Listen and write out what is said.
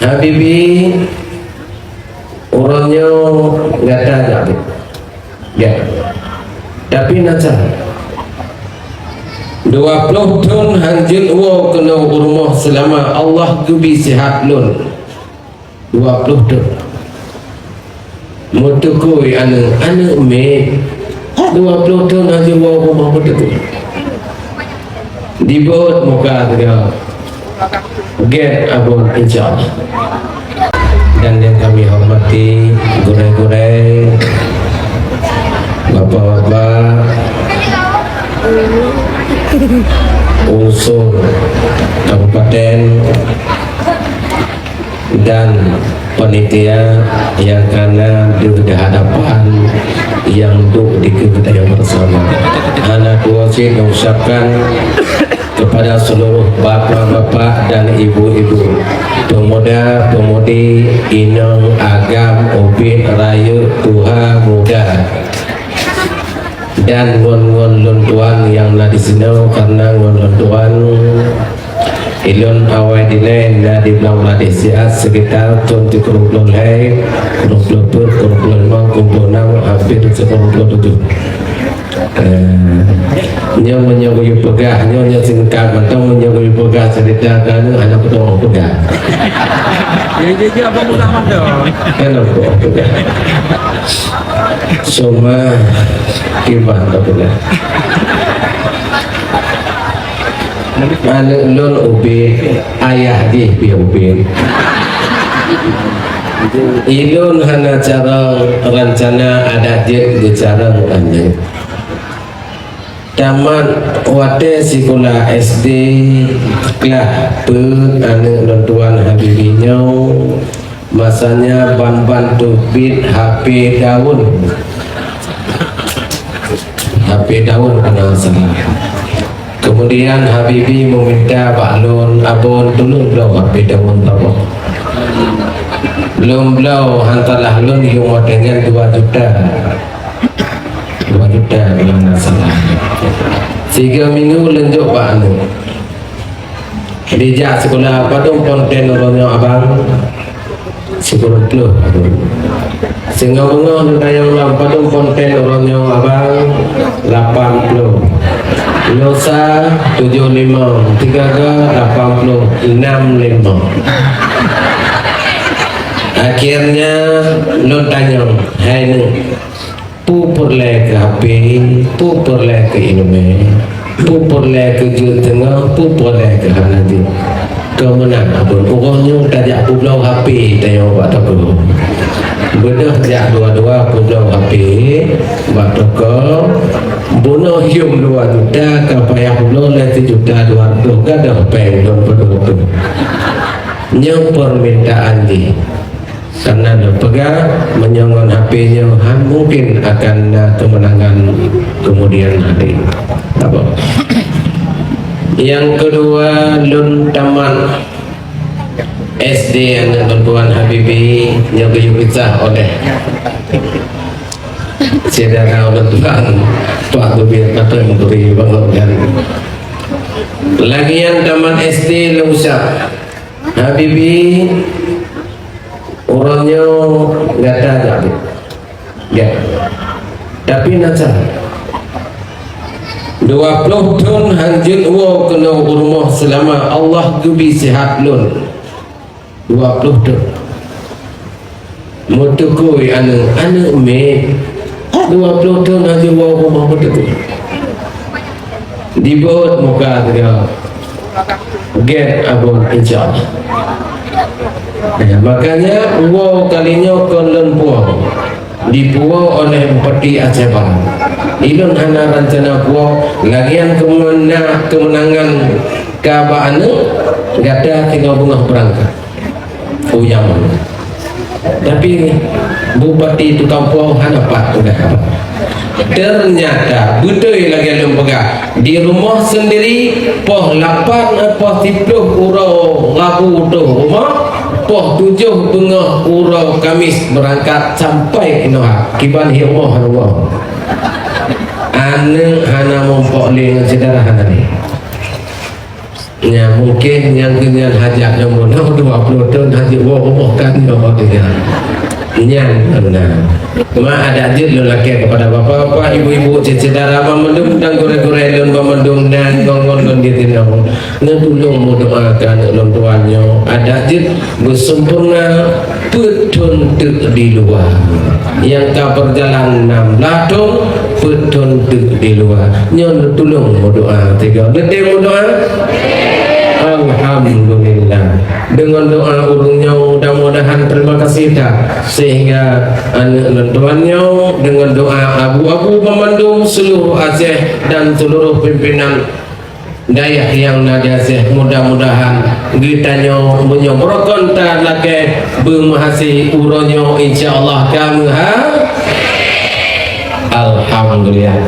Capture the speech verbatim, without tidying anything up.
Habibi, uroe nyoe gata jak bit. Ya. Tapi na cara. Dua ploh thon hanjeuet woe keunoe u rumoh seulama Allah geubri sihat lôn. Dua ploh thon. Meuteukui aneuk, aneuk miet. Dua ploh thon hanjeuet woe u rumoh meuteukui. Dibot muka teuga. Gét abon, insya Allah. Dan yang kami hormati gurée-gurée, bapak-bapak, unsur kabupaten, dan panitia nyang kana deuh di hadapan nyang duek dikeue geutanyoe bersama. Hana tuwoe cit neucapkan kepada seluruh bapak-bapak dan ibu-ibu, pemuda-pemudi, inong, agam, ubit, rayeuk, tuha, muda. Dan ngon-ngon lôn tuan nyang na disinoe, karena ngon lôn tuan, ilôn awai dilée na di Blang Meuladeih siat sekitar thon sikureueng ploh lhée, kureueng ploh peuet, kureueng ploh limong, kureueng ploh enam, hampir sikureueng ploh tujoh. Eh, nyoe meunyoe geuyue peugah, nyoe, nyoe singkat mantong, meunyoe geuyue peugah cerita ka nyoe hana kutu'oh peugah. Ya, ya, ya, Abang Mudah mantong. Hana kutu'oh peugah. Soma kiban tak peugah. Aneuk lôn ubit, ayah jih pih ubit. Ilôn hana carông, rancana adat jeuet geucarông aneuk. Tamat watée sikula S D, klah peuet aneuk lôn tuan Habibi nyoe, masanya ban-ban teubiet H P daun. H P daun keunan salah. Kemudian Habibi meminta bak lôn, "Abon, tulông bloe H P daun saboh." Lôn bloe, hantalah lôn yuem watée nyan dua juta. Dua juta kalau nggak salah. Tiga minggu lôn jok bak aneuk. Dijak sikula, "Padum ponten uroe nyoe, Abang?" "Sikureueng ploh." Singoh beungoh neutanyong lom, "Padum ponten uroe nyoe, Abang?" "Lapan ploh." Lusa, tujoh limong. Sigaga, lapan ploh. Enam limong. Akhirnya lôn tanyong, "Hai neuk, peue peureulée keu H P, peue peureulée keu ileumèe, peue peureulée keu jeuet teungoh, peue peureulée keu hana jeuet?" "Keu meunan, Abon, uroe nyoe tajak peubloe H P," tanyong bak toko. Beudôh jak dua-dua peubloe H P bak toko. Bunoe yuem dua juta, ka payah peubloe lé sijuta dua ratus, gadôh péng lôn peudeuh tu. Nyoe peumintaan jih. Karena neupeugah, meunyoe ngon H P nyoe han mungkin akan na keumeunangan keumudian hari. Apa? Nyang keudua, lôn tamat S D aneuk lôn tuan Habibi, nyoe geuyue peugah oleh syedara lôn tuan Pak Zubir Katem Turi Bangon Jari. Lagèe nyan tamat S D lôn ucap, Habibi, uroe nyoe gata jak bit. Ya. Tapi na cara. Dua ploh thon han jeuet woe keunoe u rumoh seulama Allah geubri sihat lôn. Dua ploh thon. Meuteukui aneuk, aneuk miet. Dua ploh thon han jeuet woe u rumoh meuteukui. Dibot muka teuga. Gét abon, insya Allah. Eh, makanya, woe kali nyoe kon lôn puwoe. Dipuwoe oleh Bupati Aceh Barat. Ilôn hana rancana puwoe, lagèe nyan keumeuna-, keumeunangan ka bak aneuk, gata singoh beungoh beurangkat. Uyang. Tapi bupati tukang puwoe hana pat peugah haba. Ternyata beutôi lagèe lôn peugah, di rumoh seundiri poh lapan, poh siplôh uroe Rabu troh rumoh, poh tujoh beungoh uroe Kamis beurangkat sampai inoe ha. Kiban hi rumoh hana rumoh. Aneuk hana muphom lé ngon syedara hana lé. Nyan mungkin nyang keunyan hajat nomor dua puluh thon hajat woe rumoh kan nyoe dia. Nyan beuna. Cuma adak jeuet lôn lakée kepada bapak-bapak, ibu-ibu, syedara banmandum dan gurée-gurée lôn banmandum dan ngon-ngon lôn di sinoe. Neutulông meudoa keu aneuk lôn tuan nyoe. Adak jeuet beusempurna peuet thon teuk di luwa. Nyang ka peujalan nam blah thon, peuet thon teuk di luwa. Nyoe neutulông meudoa tiga. Neutem meudoa? Alhamdulillah. Deungon doa ureuëng nyoe mudah-mudahan terima kasih that sehingga aneuk lôn tuan nyoe deungon doa abu-abu banmandum seluruh Aceh dan seluruh pimpinan dayah nyang na di Aceh, mudah-mudahan geutanyoe meunyoe beurokon talakée beumeuhasé uroe nyoe, insya Allah ka meuha-, Alhamdulillah.